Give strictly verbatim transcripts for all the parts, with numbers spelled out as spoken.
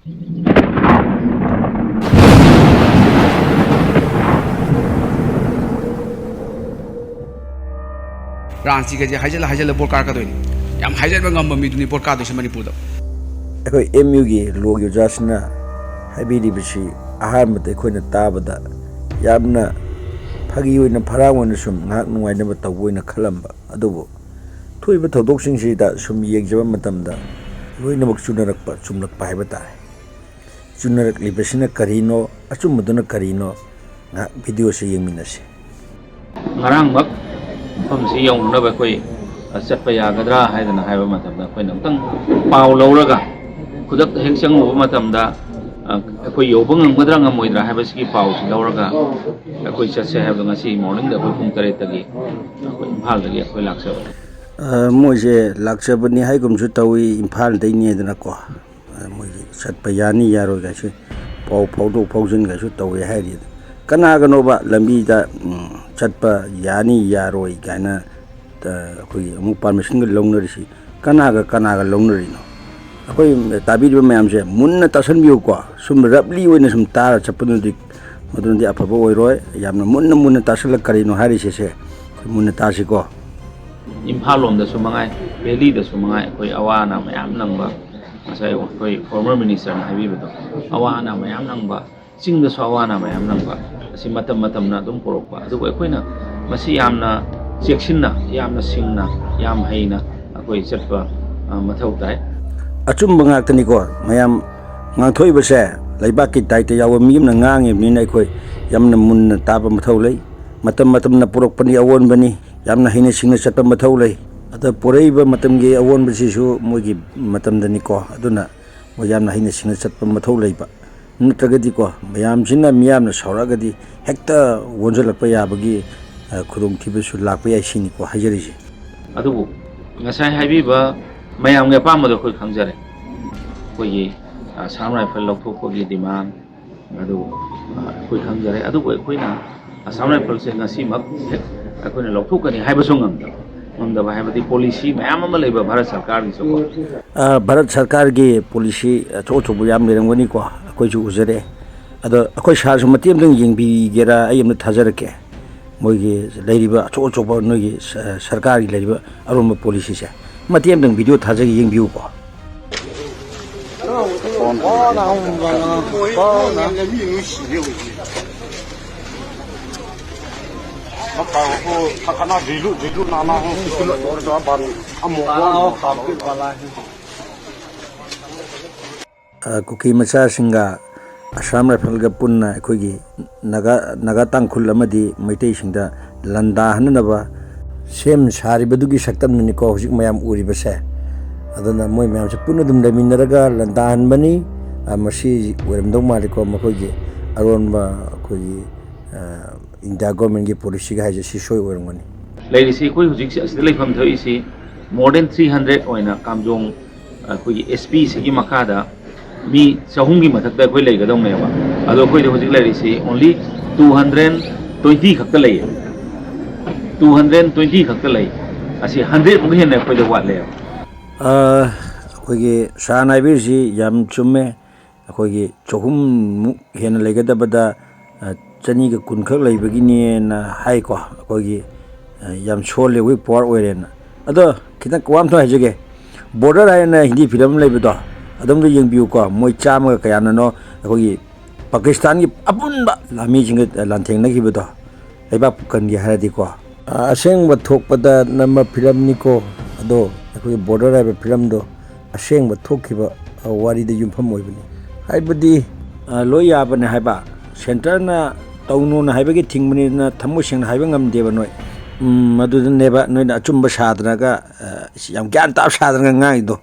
ꯔꯥꯖꯅꯤꯇꯤꯒꯁꯦ ꯍꯥꯏꯖꯜꯂ ꯍꯥꯏꯖꯜꯂ vote ꯀꯥꯔꯛꯀꯗꯣꯏꯅꯤ꯫ ꯌꯥꯝ ꯍꯥꯏꯖꯟꯕ ꯉꯝꯕ ꯃꯤꯗꯨꯅꯤ vote ꯀꯥꯗꯣꯏꯁꯦ ꯃꯅꯤꯄꯨꯔꯗ꯫ ꯑꯩꯈꯣꯏ ꯑꯦꯝ ꯌꯨꯒꯤ ꯂꯣꯒꯤ ꯑꯣꯖꯥꯁꯤꯅ ꯍꯥꯏꯕꯤꯔꯤꯕꯁꯤ ꯑꯍꯥꯟꯕꯗ ꯑꯩꯈꯣꯏꯅ ꯇꯥꯕꯗ ꯌꯥꯝꯅ ꯐꯥꯒꯤ ꯑꯣꯏꯅ ꯐꯔꯥꯡ ꯑꯣꯏꯅ ꯁꯨꯝ ꯉꯥꯏꯍꯥꯛ ꯅꯨꯡꯉꯥꯏꯅꯕ ꯇꯧꯕ ꯑꯣꯏꯅ ꯈꯜꯂꯝꯕ, ꯑꯗꯨꯕꯨ ꯊꯣꯛꯏꯕ ꯊꯧꯗꯣꯛꯁꯤꯡꯁꯤꯗ ꯁꯨꯝ ꯌꯦꯡꯖꯕ ꯃꯇꯝꯗ ꯂꯣꯏꯅꯃꯛ ꯆꯨꯅꯔꯛꯄ, ꯆꯨꯝꯂꯛꯄ ꯍꯥꯏꯕ ꯇꯥꯔꯦ꯫ ꯆꯨꯅꯔꯛꯂꯤꯕꯁꯤꯅ ꯀꯔꯤꯅꯣ, ꯑꯆꯨꯝꯕꯗꯨꯅ ꯀꯔꯤꯅꯣ, ꯉꯥꯏꯍꯥꯛ ꯚꯤꯗꯤꯑꯣꯁꯤ ꯌꯦꯡꯃꯤꯟꯅꯁꯤ꯫ ꯉꯔꯥꯡꯃꯛ ꯃꯐꯝꯁꯤ ꯌꯧꯅꯅꯕ ꯑꯩꯈꯣꯏ, ꯑ, ꯆꯠꯄ ꯌꯥꯒꯗ꯭ꯔꯥ ꯍꯥꯏꯗꯅ ꯍꯥꯏꯕ ꯃꯇꯝꯗ, ꯑꯩꯈꯣꯏꯅ ꯑꯃꯨꯛꯇꯪ ꯄꯥꯎ ꯂꯧꯔꯒ, ꯈꯨꯗꯛꯇ ꯍꯦꯛ ꯆꯪꯉꯨꯕ ꯃꯇꯝꯗ, ꯑ, ꯑꯩꯈꯣꯏ ꯌꯧꯕ ꯉꯝꯒꯗ꯭ꯔꯥ ꯉꯝꯃꯣꯏꯗ꯭ꯔꯥ ꯍꯥꯏꯕꯁꯤꯒꯤ ꯄꯥꯎꯁꯤ ꯂꯧꯔꯒ ꯑꯩꯈꯣꯏ ꯆꯠꯁꯦ ꯍꯥꯏꯕꯗꯣ ꯉꯁꯤ ꯃꯣꯔꯅꯤꯡꯗ ꯑꯩꯈꯣꯏ ꯄꯨꯡ ꯇꯔꯦꯠꯇꯒꯤ ꯑꯩꯈꯣꯏ ꯏꯝꯐꯥꯜꯗꯒꯤ ꯑꯩꯈꯣꯏ ꯂꯥꯛꯆꯕꯅꯤ꯫ ꯑ, ꯃꯣꯏꯁꯦ ꯂꯥꯛꯆꯕꯅꯤ ꯍꯥꯏꯒꯨꯝꯁꯨ ꯇꯧꯏ, ꯏꯝꯐꯥꯜꯗꯩꯅꯦꯗꯅꯀꯣ꯫ ꯑ, ꯃꯣꯏꯒꯤ ꯆꯠꯄ ꯌꯥꯅꯤ ꯌꯥꯔꯣꯏ ꯀꯥꯏꯁꯨ ꯄꯥꯎ ꯐꯥꯎꯗꯣꯛ ꯐꯥꯎꯖꯤꯟ ꯀꯥꯏꯁꯨ ꯇꯧꯋꯦ ꯍꯥꯏꯔꯤ꯫ ꯑꯗꯨ ꯀꯅꯥꯒꯅꯣꯕ ꯂꯝꯕꯤꯗ, ꯎꯝ, ꯆꯠꯄ ꯌꯥꯅꯤ ꯌꯥꯔꯣꯏ ꯀꯥꯏꯅ, ꯑ, ꯑꯩꯈꯣꯏꯒꯤ ꯑꯃꯨꯛ ꯄꯥꯔꯃꯤꯁꯟꯒ ꯂꯧꯅꯔꯤꯁꯤ? ꯀꯅꯥꯒ ꯀꯅꯥꯒ ꯂꯧꯅꯔꯤꯅꯣ? ꯑꯩꯈꯣꯏ ꯇꯥꯕꯤꯔꯤꯕ ꯃꯌꯥꯝꯁꯦ ꯃꯨꯟꯅ ꯇꯥꯁꯟꯕꯤꯌꯨꯀꯣ꯫ ꯁꯨꯝ ꯔꯞꯂꯤ ꯑꯣꯏꯅ ꯁꯨꯝ ꯇꯥꯔ ꯆꯠꯄꯗꯨꯅꯗꯤ, ꯃꯗꯨꯅꯗꯤ ꯑꯐꯕ ꯑꯣꯏꯔꯣꯏ꯫ ꯌꯥꯝꯅ ꯃꯨꯟꯅ ꯃꯨꯟꯅ ꯇꯥꯁꯜꯂꯒ ꯀꯔꯤꯅꯣ ꯍꯥꯏꯔꯤꯁꯦ, ꯁꯦ ꯑꯩꯈꯣꯏ ꯃꯨꯟꯅ ꯇꯥꯁꯤꯀꯣ꯫ ꯏꯝꯐꯥꯜ ꯂꯣꯝꯗꯁꯨ ꯃꯉꯥꯏ, ꯚꯦꯂꯤꯗꯁꯨ ꯃꯉꯥꯏ, ꯑꯩꯈꯣꯏ ꯑꯋꯥ ꯑꯅꯥ ꯃꯌꯥꯝ ꯅꯪꯕ, ꯉꯁꯥꯏ ꯑꯩꯈꯣꯏ ꯐꯣꯔꯃꯔ ꯃꯤꯅꯤꯁꯇꯔꯅ ꯍꯥꯏꯕꯤꯕꯗꯣ, ꯑꯋꯥ ꯑꯅꯥ ꯃꯌꯥꯝ ꯅꯪꯕ, ꯆꯤꯡꯗꯁꯨ ꯑꯋꯥ ꯑꯅꯥ ꯃꯌꯥꯝ ꯅꯪꯕ, ꯑꯁꯤ ꯃꯇꯝ ꯃꯇꯝꯅ ꯑꯗꯨꯝ ꯄꯨꯔꯛꯄ꯫ ꯑꯗꯨꯕꯨ ꯑꯩꯈꯣꯏꯅ ꯃꯁꯤ ꯌꯥꯝꯅ ꯆꯦꯛꯁꯤꯟꯅ, ꯌꯥꯝꯅ ꯁꯤꯡꯅ, ꯌꯥꯝ ꯍꯩꯅ ꯑꯩꯈꯣꯏ ꯆꯠꯄ, ꯑ, ꯃꯊꯧ ꯇꯥꯏ꯫ ꯑꯆꯨꯝꯕ ꯉꯥꯛꯇꯅꯤꯀꯣ ꯃꯌꯥꯝ ꯉꯥꯡꯊꯣꯛꯏꯕꯁꯦ꯫ ꯂꯩꯕꯥꯛꯀꯤ ꯗꯥꯏꯇ ꯌꯥꯎꯕ ꯃꯤ ꯑꯃꯅ ꯉꯥꯡꯉꯤꯕꯅꯤꯅ ꯑꯩꯈꯣꯏ ꯌꯥꯝꯅ ꯃꯨꯟꯅ ꯇꯥꯕ ꯃꯊꯧ ꯂꯩ꯫ ꯃꯇꯝ ꯃꯇꯝꯅ ꯄꯨꯔꯛꯄꯅꯤ, ꯑꯑꯣꯟꯕꯅꯤ꯫ ꯌꯥꯝꯅ ꯍꯩꯅ ꯁꯤꯡꯅ ꯆꯠꯄ ꯃꯊꯧ ꯂꯩ꯫ ꯑꯗ ꯄꯣꯔꯛꯏꯕ ꯃꯇꯝꯒꯤ ꯑꯑꯣꯟꯕꯁꯤꯁꯨ ꯃꯣꯏꯒꯤ ꯃꯇꯝꯗꯅꯤꯀꯣ꯫ ꯑꯗꯨꯅ ꯃꯣꯏ ꯌꯥꯝꯅ ꯍꯩꯅ ꯁꯤꯡꯅ ꯆꯠꯄ ꯃꯊꯧ ꯂꯩꯕ꯫ ꯅꯠꯇ꯭ꯔꯒꯗꯤꯀꯣ, ꯃꯌꯥꯝꯁꯤꯅ ꯃꯤꯌꯥꯝꯅ ꯁꯥꯎꯔꯛꯑꯒꯗꯤ ꯍꯦꯛꯇ ꯑꯣꯟꯁꯤꯜꯂꯛꯄ ꯌꯥꯕꯒꯤ, ꯑ, ꯈꯨꯗꯣꯡꯊꯤꯕꯁꯨ ꯂꯥꯛꯄ ꯌꯥꯏ ꯁꯤꯅꯤꯀꯣ ꯍꯥꯏꯖꯔꯤꯁꯦ꯫ ꯑꯗꯨꯕꯨ ꯉꯁꯥꯏ ꯍꯥꯏꯕꯤꯕ ꯃꯌꯥꯝꯒꯤ ꯑꯄꯥꯝꯕꯗꯣ ꯑꯩꯈꯣꯏ ꯈꯪꯖꯔꯦ꯫ ꯑꯩꯈꯣꯏꯒꯤ, ꯑ, ꯑꯁꯥꯝ ꯔꯥꯏꯐꯜ ꯂꯧꯊꯣꯛꯄꯒꯤ ꯗꯤꯃꯥꯟ ꯑꯗꯨ, ꯑ, ꯑꯩꯈꯣꯏ ꯈꯪꯖꯔꯦ꯫ ꯑꯗꯨꯕꯨ ꯑꯩꯈꯣꯏꯅ ꯑꯁꯥꯝ ꯔꯥꯏꯐꯜꯁꯦ ꯉꯁꯤꯃꯛ ꯍꯦꯛ ꯑꯩꯈꯣꯏꯅ ꯂꯧꯊꯣꯛꯀꯅꯤ ꯍꯥꯏꯕꯁꯨ ꯉꯝꯗꯕ꯫ ꯉꯝꯗꯕ ꯍꯥꯏꯕꯗꯤ ꯄꯣꯂꯤꯁꯤ ꯃꯌꯥꯝ ꯑꯃ ꯂꯩꯕ ꯚꯥꯔꯠ ꯁꯔꯀꯥꯔꯒꯤꯁꯨꯀꯣ꯫ ꯑ, ꯚꯥꯔꯠ ꯁꯔꯀꯥꯔꯒꯤ ꯄꯣꯂꯤꯁꯤ ꯑꯆꯧ ꯑꯆꯧꯕ ꯌꯥꯝ ꯂꯩꯔꯝꯒꯅꯤꯀꯣ, ꯑꯩꯈꯣꯏꯁꯨ ꯎꯖꯔꯦ꯫ ꯑꯗꯣ ꯑꯩꯈꯣꯏ ꯁꯥꯔꯁꯨ ꯃꯇꯦꯛ ꯑꯃꯇꯪ ꯌꯦꯡꯕꯤꯒꯦꯔꯥ? ꯑꯩ ꯑꯃꯇ ꯊꯥꯖꯔꯛꯀꯦ꯫ ꯃꯣꯏꯒꯤ ꯂꯩꯔꯤꯕ ꯑꯆꯧ ꯑꯆꯧꯕ ꯅꯣꯏꯒꯤ ꯁ-, ꯁꯔꯀꯥꯔꯒꯤ ꯂꯩꯔꯤꯕ ꯑꯔꯣꯟꯕ ꯄꯣꯂꯤꯁꯤꯁꯦ ꯃꯇꯦꯛ ꯑꯃꯇꯪ ꯚꯤꯗꯤꯑꯣ ꯊꯥꯖꯒꯦ, ꯌꯦꯡꯕꯤꯌꯨꯀꯣ꯫ ꯑ, ꯀꯨꯀꯤ ꯃꯆꯥꯁꯤꯡꯒ ꯑꯁꯥꯝ ꯔꯥꯏꯐꯜꯒ ꯄꯨꯟꯅ ꯑꯩꯈꯣꯏꯒꯤ ꯅꯥꯒꯥ, ꯅꯥꯒꯥ ꯇꯥꯡꯈꯨꯜ ꯑꯃꯗꯤ ꯃꯩꯇꯩꯁꯤꯡꯗ ꯂꯥꯟꯗꯥꯍꯟꯅꯅꯕ ꯁꯦꯝ ꯁꯥꯔꯤꯕꯗꯨꯒꯤ ꯁꯛꯇꯝꯗꯨꯅꯤꯀꯣ ꯍꯧꯖꯤꯛ ꯃꯌꯥꯝ ꯎꯔꯤꯕꯁꯦ꯫ ꯑꯗꯨꯅ ꯃꯣꯏ ꯃꯌꯥꯝꯁꯦ ꯄꯨꯟꯅ ꯑꯗꯨꯝ ꯂꯩꯃꯤꯟꯅꯔꯒ ꯂꯥꯟꯗꯥꯍꯟꯕꯅꯤ꯫ ꯑ, ꯃꯁꯤ ꯑꯣꯏꯔꯝꯗꯧ ꯃꯥꯜꯂꯤꯀꯣ, ꯃꯈꯣꯏꯒꯤ ꯑꯔꯣꯟꯕ ꯑꯩꯈꯣꯏꯒꯤ, ꯑ, ꯏꯟꯗꯤꯌꯥ ꯒꯣꯔꯃꯦꯟꯒꯤ ꯄꯣꯂꯤꯁꯤꯒ ꯍꯥꯏꯁꯦ ꯁꯤ ꯁꯣꯏ ꯑꯣꯏꯔꯝꯒꯅꯤ꯫ ꯂꯩꯔꯤꯁꯤ ꯑꯩꯈꯣꯏ ꯍꯧꯖꯤꯛ ꯑꯁꯤꯗ ꯂꯩꯐꯝ ꯊꯣꯛꯏꯁꯤ more than three hundred ꯑꯣꯏꯅ ꯀꯥꯝꯖꯣꯡ ꯑꯩꯈꯣꯏꯒꯤ S P ꯁꯤꯒꯤ ꯃꯈꯥꯗ ꯃꯤ ꯆꯍꯨꯝꯒꯤ ꯃꯊꯛꯇ ꯑꯩꯈꯣꯏ ꯂꯩꯒꯗꯧꯅꯦꯕ꯫ ꯑꯗꯣ ꯑꯩꯈꯣꯏꯗ ꯍꯧꯖꯤꯛ ꯂꯩꯔꯤꯁꯤ only two hundred twenty ꯈꯛꯇ ꯂꯩꯌꯦ꯫ Two hundred twenty ꯈꯛꯇ ꯂꯩ꯫ ꯑꯁꯤ hundred ꯃꯨꯛ ꯍꯦꯟꯅ ꯑꯩꯈꯣꯏꯗ ꯋꯥꯠꯂꯦꯕ꯫ ꯑ, ꯑꯩꯈꯣꯏꯒꯤ ꯁꯥꯔꯅ ꯍꯥꯏꯕꯤꯔꯤꯁꯤ ꯌꯥꯝ ꯆꯨꯝꯃꯦ꯫ ꯑꯩꯈꯣꯏꯒꯤ ꯆꯍꯨꯝꯃꯨꯛ ꯍꯦꯟꯅ ꯂꯩꯒꯗꯕꯗ, ꯑ, ꯆꯅꯤꯒ ꯀꯨꯟꯈꯛ ꯂꯩꯕꯒꯤꯅꯦꯅ ꯍꯥꯏꯀꯣ꯫ ꯑꯩꯈꯣꯏꯒꯤ, ꯑ, ꯌꯥꯝ ꯁꯣꯜꯂꯦ, weak power ꯑꯣꯏꯔꯦꯅ꯫ ꯑꯗꯣ ꯈꯤꯇꯪ ꯋꯥ ꯑꯝꯇ ꯍꯥꯏꯖꯒꯦ꯫ Border ꯍꯥꯏꯅ ꯍꯤꯟꯗꯤ ꯐꯤꯂꯝ ꯑꯃ ꯂꯩꯕꯗꯣ, ꯑꯗꯣꯝꯗ ꯌꯦꯡꯕꯤꯌꯨꯀꯣ꯫ ꯃꯣꯏ ꯆꯥꯝꯃꯒ ꯀꯌꯥꯅꯅꯣ ꯑꯩꯈꯣꯏꯒꯤ ꯄꯥꯀꯤꯁꯇꯥꯟꯒꯤ ꯑꯄꯨꯟꯕ ꯂꯥꯟꯃꯤꯁꯤꯡꯒ ꯂꯥꯟꯊꯦꯡꯅꯈꯤꯕꯗꯣ, ꯂꯩꯕꯥꯛ ꯄꯨꯀꯟꯒꯦ ꯍꯥꯏꯔꯗꯤꯀꯣ꯫ ꯑ, ꯑꯁꯦꯡꯕ ꯊꯣꯛꯄꯗ ꯅꯝꯕ ꯐꯤꯂꯝꯅꯤꯀꯣ꯫ ꯑꯗꯣ ꯑꯩꯈꯣꯏꯒꯤ Border ꯍꯥꯏꯕ ꯐꯤꯂꯝꯗꯣ ꯑꯁꯦꯡꯕ ꯊꯣꯛꯈꯤꯕ, ꯑ, ꯋꯥꯔꯤꯗ ꯌꯨꯝꯐꯝ ꯑꯣꯏꯕꯅꯤ꯫ ꯍꯥꯏꯕꯗꯤ, ꯑ, ꯂꯣꯏ ꯌꯥꯕꯅꯦ ꯍꯥꯏꯕ꯫ Centreꯅ ꯇꯧꯅꯨꯅ ꯍꯥꯏꯕꯒꯤ ꯊꯤꯡꯕꯅꯤꯅ ꯊꯃꯣꯏ ꯁꯦꯡꯅ ꯍꯥꯏꯕ ꯉꯝꯗꯦꯕ ꯅꯣꯏ꯫ ꯎꯝ, ꯃꯗꯨꯗꯅꯦꯕ ꯅꯣꯏꯅ ꯑꯆꯨꯝꯕ ꯁꯥꯗꯅꯒ, ꯑ, ꯌꯥꯝ ꯒ꯭ꯌꯥꯟ ꯇꯥꯕ ꯁꯥꯗꯅꯒ ꯉꯥꯡꯉꯤꯗꯣ꯫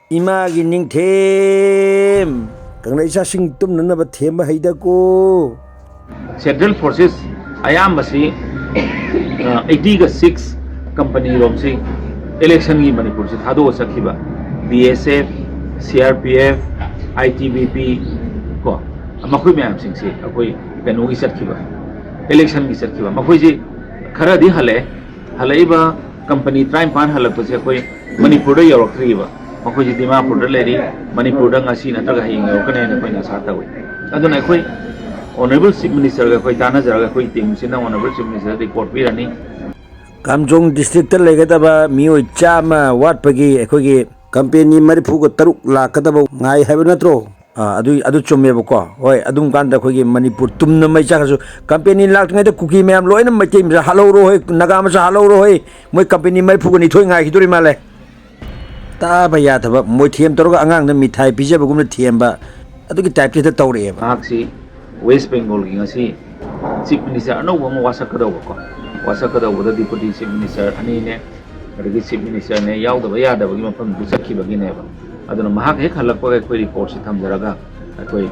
ꯏꯃꯥꯒꯤ ꯅꯤꯡꯊꯦꯝ! ꯀꯪꯂꯩ ꯏꯆꯥꯁꯤꯡ ꯇꯨꯝꯅꯅꯕ ꯊꯦꯝꯕ ꯍꯩꯗꯀꯣ꯫ Central Forces ꯑꯌꯥꯝꯕꯁꯤ, ꯑ, eighty-six company ꯔꯣꯝꯁꯤ election ꯒꯤ ꯃꯅꯤꯄꯨꯔꯁꯤ ꯊꯥꯗꯣꯛꯑ ꯆꯠꯈꯤꯕ, B S F, C R P F, I T B P ꯀꯣ, ꯃꯈꯣꯏ ꯃꯌꯥꯝꯁꯤꯡꯁꯤ ꯑꯩꯈꯣꯏ ꯀꯩꯅꯣꯒꯤ ꯆꯠꯈꯤꯕ, election ꯒꯤ ꯆꯠꯈꯤꯕ꯫ ꯃꯈꯣꯏꯁꯤ ꯈꯔꯗꯤ ꯍꯜꯂꯛꯑꯦ꯫ ꯍꯜꯂꯛꯏꯕ ꯀꯝꯄꯅꯤ ꯇꯔꯥꯅꯤꯄꯥꯟ ꯍꯜꯂꯛꯄꯁꯦ ꯑꯩꯈꯣꯏ ꯃꯅꯤꯄꯨꯔꯗ ꯌꯧꯔꯛꯇ꯭ꯔꯤꯕ꯫ ꯃꯈꯣꯏꯁꯦ ꯗꯤꯃꯥꯄꯨꯔꯗ ꯂꯩꯔꯤ, ꯃꯅꯤꯄꯨꯔꯗ ꯉꯁꯤ ꯅꯠꯇ꯭ꯔꯒ ꯍꯌꯦꯡ ꯌꯧꯔꯛꯀꯅꯤ ꯍꯥꯏꯅ ꯑꯩꯈꯣꯏꯅ ꯑꯁꯥ ꯇꯧꯏ꯫ ꯑꯗꯨꯅ ꯑꯩꯈꯣꯏ Honourable Chief Ministerꯒ ꯑꯩꯈꯣꯏ ꯇꯥꯟꯅꯖꯔꯒ ꯑꯩꯈꯣꯏ teamꯁꯤꯅ Honourable Chief Ministerꯗ report ꯄꯤꯔꯅꯤ꯫ ꯀꯥꯝꯖꯣꯡ districtꯇ ꯂꯩꯒꯗꯕ ꯃꯤꯑꯣꯏ ꯆꯥꯝꯃ ꯋꯥꯠꯄꯒꯤ ꯑꯩꯈꯣꯏꯒꯤ ꯀꯝꯄꯦꯅꯤ ꯃꯔꯤꯐꯨꯒ ꯇꯔꯨꯛ ꯂꯥꯛꯀꯗꯕ ꯉꯥꯏ ꯍꯥꯏꯕ ꯅꯠꯇ꯭ꯔꯣ? ꯑꯥ, ꯑꯗꯨ, ꯑꯗꯨ ꯆꯨꯝꯃꯦꯕꯀꯣ꯫ ꯍꯣꯏ, ꯑꯗꯨꯝ ꯀꯥꯟꯗ ꯑꯩꯈꯣꯏꯒꯤ ꯃꯅꯤꯄꯨꯔ ꯇꯨꯝꯅ ꯃꯩ ꯆꯥꯈ꯭ꯔꯁꯨ, ꯀꯝꯄꯦꯅꯤ ꯂꯥꯛꯇ꯭ꯔꯤꯉꯩꯗ ꯀꯨꯀꯤ ꯃꯌꯥꯝ ꯂꯣꯏꯅ ꯃꯩꯇꯩ ꯃꯆꯥ ꯍꯥꯠꯍꯧꯔꯣ ꯍꯣꯏ, ꯅꯥꯒꯥ ꯃꯆꯥ ꯍꯥꯠꯍꯧꯔꯣ ꯍꯣꯏ, ꯃꯣꯏ ꯀꯝꯄꯦꯅꯤ ꯃꯔꯤꯐꯨꯒ ꯅꯤꯊꯣꯏ ꯉꯥꯏꯈꯤꯗꯣꯔꯤ ꯃꯥꯜꯂꯦ꯫ ꯇꯥꯕ ꯌꯥꯗꯕ, ꯃꯣꯏꯊꯦꯝ ꯇꯧꯔꯒ ꯑꯉꯥꯡꯗ ꯃꯤꯊꯥꯏ ꯄꯤꯖꯕꯒꯨꯝꯅ ꯊꯦꯝꯕ, ꯑꯗꯨꯒꯤ typeꯇ ꯍꯦꯛꯇ ꯇꯧꯔꯛꯑꯦꯕ꯫ ꯃꯍꯥꯛꯁꯤ West Bengalꯒꯤ ꯉꯁꯤ Chief Minister ꯑꯅꯧꯕ ꯑꯃ ꯋꯥꯁꯛꯀꯗꯧꯕꯀꯣ, ꯋꯥꯁꯛꯀꯗꯧꯕꯗ Deputy Chief Minister ꯑꯅꯤꯅꯦ, ꯑꯗꯒꯤ Chief Ministerꯅꯦ ꯌꯥꯎꯗꯕ ꯌꯥꯗꯕꯒꯤ ꯃꯐꯝꯗꯨ ꯆꯠꯈꯤꯕꯒꯤꯅꯦꯕ꯫ ꯑꯗꯨꯅ ꯃꯍꯥꯛ ꯍꯦꯛ ꯍꯜꯂꯛꯄꯒ ꯑꯩꯈꯣꯏ reportꯁꯤ ꯊꯝꯖꯔꯒ ꯑꯩꯈꯣꯏ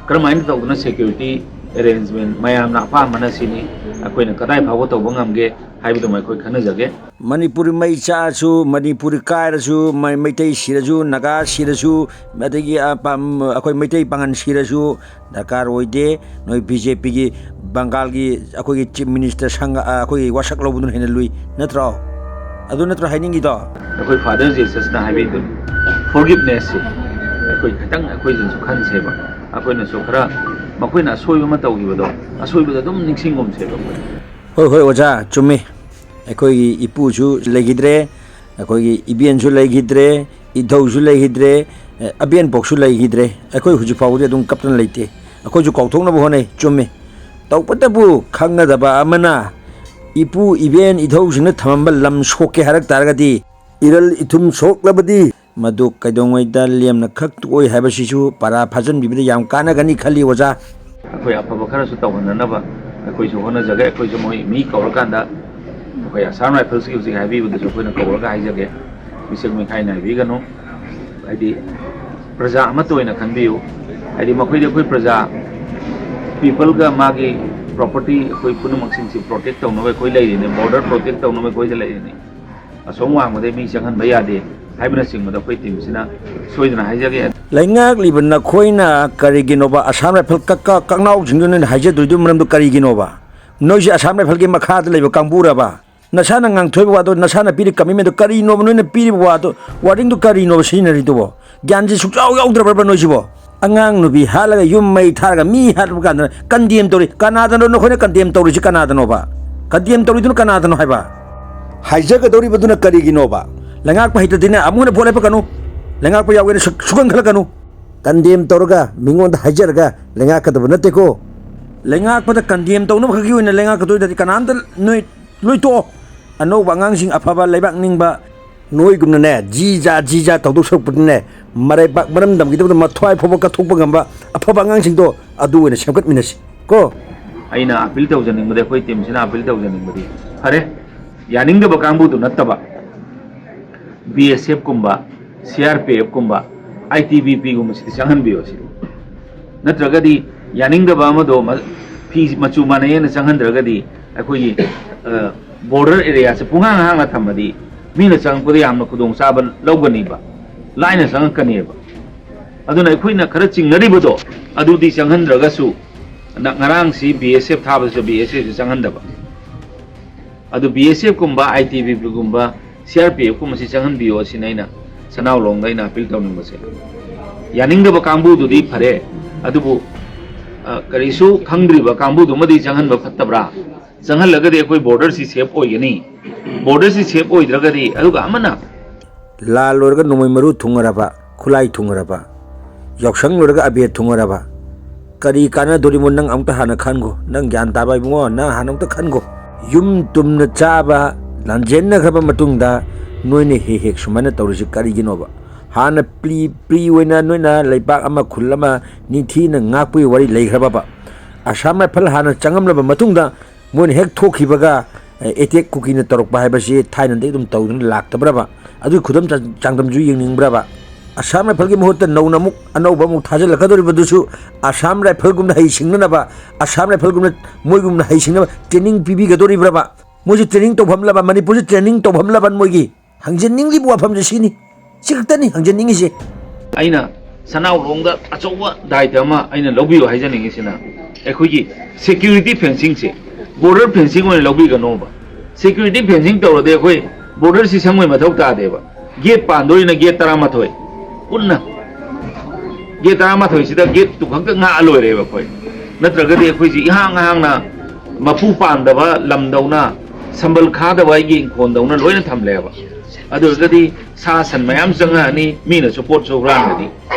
ꯀꯔꯝꯍꯥꯏꯅ ꯇꯧꯗꯅ security arrangement ꯃꯌꯥꯝꯅ ꯑꯄꯥꯝꯕꯅ ꯁꯤꯅꯤ, ꯑꯩꯈꯣꯏꯅ ꯀꯗꯥꯏ ꯐꯥꯎꯕ ꯇꯧꯕ ꯉꯝꯒꯦ ꯍꯥꯏꯕꯗꯨꯃ ꯑꯩꯈꯣꯏ ꯈꯟꯅꯖꯒꯦ꯫ ꯃꯅꯤꯄꯨꯔꯤ ꯃꯩ ꯆꯥꯛꯑꯁꯨ, ꯃꯅꯤꯄꯨꯔꯤ ꯀꯥꯏꯔꯁꯨ, ꯃꯩ-, ꯃꯩꯇꯩ ꯁꯤꯔꯁꯨ, ꯅꯥꯒꯥ ꯁꯤꯔꯁꯨ, ꯑꯗꯒꯤ, ꯑ, ꯄꯥꯝ-, ꯑꯩꯈꯣꯏ ꯃꯩꯇꯩ ꯄꯥꯉꯟ ꯁꯤꯔꯁꯨ ꯗꯔꯀꯥꯔ ꯑꯣꯏꯗꯦ꯫ ꯅꯣꯏ ꯕꯤ ꯖꯦ ꯄꯤꯒꯤ ꯕꯪꯒꯥꯜꯒꯤ ꯑꯩꯈꯣꯏꯒꯤ Chief Minister ꯁꯪ-, ꯑ, ꯑꯩꯈꯣꯏꯒꯤ ꯋꯥꯁꯛ ꯂꯧꯕꯗꯨꯅ ꯍꯦꯟꯅ ꯂꯨꯏ, ꯅꯠꯇ꯭ꯔꯣ? ꯑꯗꯨ ꯅꯠꯇ꯭ꯔꯣ ꯍꯥꯏꯅꯤꯡꯉꯤꯗꯣ? ꯑꯩꯈꯣꯏ Father Jesusꯅ ꯍꯥꯏꯕꯤꯗꯨꯅꯤ, forgivenessꯁꯤ ꯑꯩꯈꯣꯏ ꯈꯤꯇꯪ ꯑꯩꯈꯣꯏꯅꯁꯨ ꯈꯟꯁꯦꯕ꯫ ꯑꯩꯈꯣꯏꯅꯁꯨ ꯈꯔ ꯃꯈꯣꯏꯅ ꯑꯁꯣꯏꯕ ꯑꯃ ꯇꯧꯈꯤꯕꯗꯣ, ꯑꯁꯣꯏꯕꯗꯣ ꯑꯗꯨꯝ ꯅꯤꯡꯁꯤꯡꯒꯨꯝꯁꯦꯕ ꯑꯩꯈꯣꯏ꯫ ꯍꯣꯏ, ꯍꯣꯏ, ꯑꯣꯖꯥ, ꯆꯨꯝꯃꯤ꯫ ꯑꯩꯈꯣꯏꯒꯤ ꯏꯄꯨꯁꯨ ꯂꯩꯈꯤꯗ꯭ꯔꯦ, ꯑꯩꯈꯣꯏꯒꯤ ꯏꯕꯦꯟꯁꯨ ꯂꯩꯈꯤꯗ꯭ꯔꯦ, ꯏꯙꯧꯁꯨ ꯂꯩꯈꯤꯗ꯭ꯔꯦ, ꯑꯦ, ꯑꯕꯦꯟꯄꯣꯛꯁꯨ ꯂꯩꯈꯤꯗ꯭ꯔꯦ꯫ ꯑꯩꯈꯣꯏ ꯍꯧꯖꯤꯛ ꯐꯥꯎꯕꯗꯤ ꯑꯗꯨꯝ ꯀꯞꯇꯅ ꯂꯩꯇꯦ꯫ ꯑꯩꯈꯣꯏꯁꯨ ꯀꯥꯎꯊꯣꯛꯅꯕ ꯍꯣꯠꯅꯩ, ꯆꯨꯝꯃꯤ꯫ ꯇꯧꯕꯇꯕꯨ ꯈꯪꯒꯗꯕ ꯑꯃꯅ, ꯏꯄꯨ, ꯏꯕꯦꯟ, ꯏꯙꯧꯁꯤꯡꯅ ꯊꯝꯃꯝꯕ ꯂꯝ ꯁꯣꯛꯀꯦ ꯍꯥꯏꯔꯛ ꯇꯥꯔꯒꯗꯤ, ꯏꯔꯜ ꯏꯊꯨꯝ ꯁꯣꯛꯂꯕꯗꯤ, ꯃꯗꯨ ꯀꯩꯗꯧꯉꯩꯗ ꯂꯦꯝꯅ ꯈꯛ ꯇꯣꯛꯑꯣꯏ ꯍꯥꯏꯕꯁꯤꯁꯨ ꯄꯔꯥ ꯐꯥꯖꯤꯟꯕꯤꯕꯗ ꯌꯥꯝ ꯀꯥꯟꯅꯒꯅꯤ ꯈꯜꯂꯤ, ꯑꯣꯖꯥ꯫ ꯑꯩꯈꯣꯏ ꯑꯐꯕ ꯈꯔꯁꯨ ꯇꯧꯍꯟꯅꯅꯕ ꯑꯩꯈꯣꯏꯁꯨ ꯍꯣꯠꯅꯖꯒꯦ꯫ ꯑꯩꯈꯣꯏꯁꯨ ꯃꯣꯏ ꯃꯤ ꯀꯧꯔꯀꯥꯟꯗ ꯑꯩꯈꯣꯏ Assam Riflesꯀꯤ ꯍꯧꯖꯤꯛ ꯍꯥꯏꯕꯤꯕꯗꯨꯁꯨ ꯑꯩꯈꯣꯏꯅ ꯀꯧꯔꯒ ꯍꯥꯏꯖꯒꯦ꯫ ꯃꯤꯁꯛ ꯃꯤꯈꯥꯏ ꯅꯥꯏꯕꯤꯒꯅꯨ꯫ ꯍꯥꯏꯗꯤ ꯄ꯭ꯔꯖꯥ ꯑꯃꯠꯇ ꯑꯣꯏꯅ ꯈꯟꯕꯤꯌꯨ꯫ ꯍꯥꯏꯗꯤ ꯃꯈꯣꯏꯗꯤ ꯑꯩꯈꯣꯏ ꯄ꯭ꯔꯖꯥ, peopleꯒ ꯃꯥꯒꯤ property ꯑꯩꯈꯣꯏ ꯄꯨꯝꯅꯃꯛꯁꯤꯡꯁꯤ protect ꯇꯧꯅꯕ ꯑꯩꯈꯣꯏ ꯂꯩꯔꯤꯅꯤ, border protect ꯇꯧꯅꯕ ꯑꯩꯈꯣꯏꯗ ꯂꯩꯔꯤꯅꯤ꯫ ꯑꯁꯣꯝ ꯋꯥꯡꯃꯗꯩ ꯃꯤ ꯆꯪꯍꯟꯕ ꯌꯥꯗꯦ ꯍꯥꯏꯕꯅꯆꯤꯡꯕꯗ ꯑꯩꯈꯣꯏ teamꯁꯤꯅ ꯁꯣꯏꯗꯅ ꯍꯥꯏꯖꯒꯦ꯫ ꯂꯩꯉꯥꯛꯂꯤꯕ ꯅꯈꯣꯏꯅ ꯀꯔꯤꯒꯤꯅꯣꯕ Assam Rifle ꯀꯛ-, ꯀꯛ-, ꯀꯛꯅꯥꯎꯁꯤꯡꯗꯨ ꯅꯣꯏꯅ ꯍꯥꯏꯖꯗꯣꯏꯗꯨ ꯃꯔꯝꯗꯨ ꯀꯔꯤꯒꯤꯅꯣꯕ? ꯅꯣꯏꯁꯦ Assam Rifleꯒꯤ ꯃꯈꯥꯗ ꯂꯩꯕ ꯀꯥꯡꯕꯨꯔꯕ? ꯅꯁꯥꯅ ꯉꯥꯡꯊꯣꯛꯏꯕ ꯋꯥꯗꯣ, ꯅꯁꯥꯅ ꯄꯤꯔꯤ commitment ꯗꯣ ꯀꯔꯤꯅꯣꯕ? ꯅꯣꯏꯅ ꯄꯤꯔꯤꯕ ꯋꯥꯗꯣ, wording ꯗꯣ ꯀꯔꯤꯅꯣꯕ ꯁꯤꯖꯤꯟꯅꯔꯤꯗꯨꯕꯣ? ꯒ꯭ꯌꯥꯟꯁꯦ ꯁꯨꯡꯌꯥꯎ ꯌꯥꯎꯗ꯭ꯔꯕ꯭ꯔꯕ ꯅꯣꯏꯁꯤꯕꯣ? ꯑꯉꯥꯡ ꯅꯨꯄꯤ ꯍꯥꯠꯂꯒ ꯌꯨꯝ ꯃꯩ ꯊꯥꯔꯒ ꯃꯤ ꯍꯥꯠꯄ ꯀꯥꯟꯗ condemn ꯇꯧꯔꯤ꯫ ꯀꯅꯥꯗꯅꯣ ꯅꯈꯣꯏꯅ condemn ꯇꯧꯔꯤꯁꯤ? ꯀꯅꯥꯗꯅꯣꯕ condemn ꯇꯧꯔꯤꯗꯨꯅ? ꯀꯅꯥꯗꯅꯣ ꯍꯥꯏꯕ? ꯍꯥꯏꯖꯒꯗꯧꯔꯤꯕꯗꯨꯅ ꯀꯔꯤꯒꯤꯅꯣꯕ? ꯂꯩꯉꯥꯛꯄ ꯍꯩꯇꯗꯤꯅꯦ ꯑꯃꯨꯛ ꯍꯟꯅ ꯚꯣꯠ ꯂꯦꯞꯄꯛꯀꯅꯨ꯫ ꯂꯩꯉꯥꯛꯄ ꯌꯥꯎꯒꯦꯅ ꯁꯨꯛ-, ꯁꯨꯛꯈꯟ ꯈꯜꯂꯛꯀꯅꯨ꯫ Condemn ꯇꯧꯔꯒ ꯃꯤꯉꯣꯟꯗ ꯍꯥꯏꯖꯔꯒ ꯂꯩꯉꯥꯛꯀꯗꯕ ꯅꯠꯇꯦꯀꯣ꯫ ꯂꯩꯉꯥꯛꯄꯗ condemn ꯇꯧꯅꯕ ꯈꯛꯀꯤ ꯑꯣꯏꯅ ꯂꯩꯉꯥꯛꯀꯗꯣꯏꯗꯗꯤ ꯀꯅꯥꯝꯇ ꯅꯣꯏ ꯂꯣꯏ ꯇꯣꯛꯑꯣ꯫ ꯑꯅꯧꯕ ꯑꯉꯥꯡꯁꯤꯡ ꯑꯐꯕ ꯂꯩꯕꯥꯛ ꯅꯤꯡꯕ ꯅꯣꯏꯒꯨꯝꯅꯅꯦ ꯖꯤ ꯖꯥ ꯖꯤ ꯖꯥ ꯇꯧꯗꯧ ꯁꯔꯨꯛꯄꯨꯗꯤꯅꯦ, ꯃꯔꯩꯕꯥꯛ ꯃꯔꯝ ꯗꯝꯈꯤꯗꯕꯗ ꯃꯊ꯭ꯋꯥꯏ ꯐꯥꯎꯕ ꯀꯠꯊꯣꯛꯄ ꯉꯝꯕ ꯑꯐꯕ ꯑꯉꯥꯡꯁꯤꯡꯗꯣ ꯑꯗꯨ ꯑꯣꯏꯅ ꯁꯦꯝꯒꯠꯃꯤꯟꯅꯁꯤ ꯀꯣ꯫ ꯑꯩꯅ appeal ꯇꯧꯖꯅꯤꯡꯕꯗꯤ, ꯑꯩꯈꯣꯏ team ꯁꯤꯅ appeal ꯇꯧꯖꯅꯤꯡꯕꯗꯤ, ꯐꯔꯦ, ꯌꯥꯅꯤꯡꯗꯕ ꯀꯥꯡꯕꯨꯗꯨ ꯅꯠꯇꯕ, B S F ꯀꯨꯝꯕ, C R P F ꯀꯨꯝꯕ, I T B P ꯒꯨꯝꯕꯁꯤꯗꯤ ꯆꯪꯍꯟꯕꯤꯌꯣ ꯁꯤꯅꯤ꯫ ꯅꯠꯇ꯭ꯔꯒꯗꯤ ꯌꯥꯅꯤꯡꯗꯕ ꯑꯃꯗꯣ ꯃ-, ꯐꯤ ꯃꯆꯨ ꯃꯥꯟꯅꯩꯅ ꯆꯪꯍꯟꯗ꯭ꯔꯒꯗꯤ ꯑꯩꯈꯣꯏꯒꯤ, ꯑ, border area ꯁꯦ ꯄꯨꯡꯍꯥꯡ ꯍꯥꯡꯅ ꯊꯝꯃꯗꯤ ꯃꯤꯅ ꯆꯪꯉꯛꯄꯗ ꯌꯥꯝꯅ ꯈꯨꯗꯣꯡꯆꯥꯕ ꯂꯧꯒꯅꯤꯕ, ꯂꯥꯏꯅ ꯆꯪꯉꯛꯀꯅꯦꯕ꯫ ꯑꯗꯨꯅ ꯑꯩꯈꯣꯏꯅ ꯈꯔ ꯆꯤꯡꯅꯔꯤꯕꯗꯣ ꯑꯗꯨꯗꯤ ꯆꯪꯍꯟꯗ꯭ꯔꯒꯁꯨ, ꯅ-, ꯉꯔꯥꯡꯁꯤ B S F ꯊꯥꯕꯗꯁꯨ B S F ꯁꯤ ꯆꯪꯍꯟꯗꯕ꯫ ꯑꯗꯨ B S F ꯀꯨꯝꯕ, I T B P ꯒꯨꯝꯕ, C R P F ꯀꯨꯝꯕꯁꯤ ꯆꯪꯍꯟꯕꯤꯌꯣ ꯁꯤꯅ ꯑꯩꯅ ꯁꯅꯥꯎꯔꯣꯡꯗ ꯑꯩꯅ appeal ꯇꯧꯅꯤꯡꯕꯁꯦ꯫ ꯌꯥꯅꯤꯡꯗꯕ ꯀꯥꯡꯕꯨꯗꯨꯗꯤ ꯐꯔꯦ, ꯑꯗꯨꯕꯨ, ꯑ, ꯀꯔꯤꯁꯨ ꯈꯪꯗ꯭ꯔꯤꯕ ꯀꯥꯡꯕꯨꯗꯨꯃꯗꯤ ꯆꯪꯍꯟꯕ ꯐꯠꯇꯕ꯭ꯔꯥ? ꯆꯪꯍꯜꯂꯒꯗꯤ ꯑꯩꯈꯣꯏ border ꯁꯤ safe ꯑꯣꯏꯒꯅꯤ꯫ Border ꯁꯤ safe ꯑꯣꯏꯗ꯭ꯔꯒꯗꯤ, ꯑꯗꯨꯒ ꯑꯃꯅ ꯂꯥ ꯂꯣꯏꯔꯒ ꯅꯣꯡꯃꯩ ꯃꯔꯨ ꯊꯨꯡꯉꯔꯕ, ꯈꯨꯠꯂꯥꯏ ꯊꯨꯡꯉꯔꯕ, ꯌꯥꯎꯁꯪ ꯂꯣꯏꯔꯒ ꯑꯕꯦꯔ ꯊꯨꯡꯉꯔꯕ, ꯀꯔꯤ ꯀꯥꯟꯅꯗꯣꯔꯤꯃꯣ? ꯅꯪ ꯑꯃꯨꯛꯇ ꯍꯥꯟꯅ ꯈꯟꯈꯣ꯫ ꯅꯪ ꯒ꯭ꯌꯥꯟ ꯇꯥꯕ ꯏꯕꯨꯡꯉꯣ, ꯅꯪ ꯍꯥꯟꯅ ꯑꯃꯨꯛꯇ ꯈꯟꯈꯣ꯫ ꯌꯨꯝ ꯇꯨꯝꯅ ꯆꯥꯕ ꯂꯥꯟꯖꯦꯟꯅꯈ꯭ꯔꯕ ꯃꯇꯨꯡꯗ ꯅꯣꯏꯅ ꯍꯦꯛ ꯍꯦꯛ ꯁꯨꯃꯥꯏꯅ ꯇꯧꯔꯤꯁꯤ ꯀꯔꯤꯒꯤꯅꯣꯕ? ꯍꯥꯟꯅ ꯄ꯭ꯔꯤ, ꯄ꯭ꯔꯤ ꯑꯣꯏꯅ ꯅꯣꯏꯅ ꯂꯩꯕꯥꯛ ꯑꯃ, ꯈꯨꯜ ꯑꯃ ꯅꯤꯡꯊꯤꯅ ꯉꯥꯛꯄꯒꯤ ꯋꯥꯔꯤ ꯂꯩꯈ꯭ꯔꯕꯕ? ꯑꯁꯥꯝ ꯔꯥꯏꯐꯜ ꯍꯥꯟꯅ ꯆꯪꯉꯝꯂꯕ ꯃꯇꯨꯡꯗ ꯃꯣꯏꯅ ꯍꯦꯛ ꯊꯣꯛꯈꯤꯕꯒ, ꯑꯦ, attack ꯀꯨꯀꯤꯅ ꯇꯧꯔꯛꯄ ꯍꯥꯏꯕꯁꯤ ꯊꯥꯏꯅꯗꯒꯤ ꯑꯗꯨꯝ ꯇꯧꯗꯨꯅ ꯂꯥꯛꯇꯕ꯭ꯔꯕ? ꯑꯗꯨꯒꯤ ꯈꯨꯗꯝ ꯆꯥ-, ꯆꯥꯡꯗꯝꯁꯨ ꯌꯦꯡꯅꯤꯡꯕ꯭ꯔꯕ? ꯑꯁꯥꯝ ꯔꯥꯏꯐꯜꯒꯤ ꯃꯍꯨꯠꯇ ꯅꯧꯅ ꯑꯃꯨꯛ ꯑꯅꯧꯕ ꯑꯃꯨꯛ ꯊꯥꯖꯤꯜꯂꯛꯀꯗꯧꯔꯤꯕꯗꯨꯁꯨ ꯑꯁꯥꯝ ꯔꯥꯏꯐꯜꯒꯨꯝꯅ ꯍꯩꯁꯤꯡꯅꯅꯕ, ꯑꯁꯥꯝ ꯔꯥꯏꯐꯜꯒꯨꯝꯅ ꯃꯣꯏꯒꯨꯝꯅ ꯍꯩꯁꯤꯡꯅꯕ training ꯄꯤꯕꯤꯒꯗꯧꯔꯤꯕ꯭ꯔꯕ? ꯃꯣꯏꯁꯨ training ꯇꯧꯐꯝꯂꯕ, ꯃꯅꯤꯄꯨꯔꯁꯨ training ꯇꯧꯐꯝꯂꯕ ꯃꯣꯏꯒꯤ? ꯍꯪꯖꯅꯤꯡꯂꯤꯕ ꯋꯥꯐꯝꯁꯦ ꯁꯤꯅꯤ꯫ ꯁꯤ ꯈꯛꯇꯅꯤ ꯍꯪꯖꯅꯤꯡꯉꯤꯁꯦ꯫ ꯑꯩꯅ ꯁꯅꯥꯎꯔꯣꯡꯗ ꯑꯆꯧꯕ ꯗꯥꯏꯇ ꯑꯃ ꯑꯩꯅ ꯂꯧꯕꯤꯌꯨ ꯍꯥꯏꯖꯅꯤꯡꯉꯤꯁꯤꯅ, ꯑꯩꯈꯣꯏꯒꯤ security fencing ꯁꯦ border fencing ꯑꯣꯏꯅ ꯂꯧꯕꯤꯒꯅꯣꯕ꯫ ꯁꯦꯀ꯭ꯌꯨꯔꯤꯇꯤ ꯐꯦꯟꯁꯤꯡ ꯇꯧꯔꯗꯤ ꯑꯩꯈꯣꯏ ꯕꯣꯔꯗꯔꯁꯤ ꯁꯪꯕꯩ ꯃꯊꯧ ꯇꯥꯗꯦꯕ꯫ ꯒꯦꯠ ꯄꯥꯟꯗꯣꯏꯅ ꯒꯦꯠ ꯇꯔꯥꯃꯥꯊꯣꯏ ꯄꯨꯟꯅ꯫ ꯒꯦꯠ ꯇꯔꯥꯃꯥꯊꯣꯏꯁꯤꯗ ꯒꯦꯠꯇꯨ ꯈꯛꯇ ꯉꯥꯛꯑ ꯂꯣꯏꯔꯦꯕ ꯑꯩꯈꯣꯏ꯫ ꯅꯠꯇ꯭ꯔꯒꯗꯤ ꯑꯩꯈꯣꯏꯁꯤ ꯏꯍꯥꯡ ꯍꯥꯡꯅ ꯃꯄꯨ ꯄꯥꯟꯗꯕ ꯂꯝꯗꯧꯅ, ꯁꯝꯕꯜ ꯈꯥꯗꯕ ꯑꯩꯒꯤ ꯏꯪꯈꯣꯜꯗꯧꯅ ꯂꯣꯏꯅ ꯊꯝꯂꯦꯕ꯫ ꯑꯗꯨ ꯑꯣꯏꯔꯒꯗꯤ ꯁꯥ ꯁꯟ ꯃꯌꯥꯝ ꯆꯪꯉꯛꯑꯅꯤ, ꯃꯤꯅꯁꯨ ꯄꯣꯠꯁꯨ ꯍꯨꯔꯥꯟꯒꯅꯤ꯫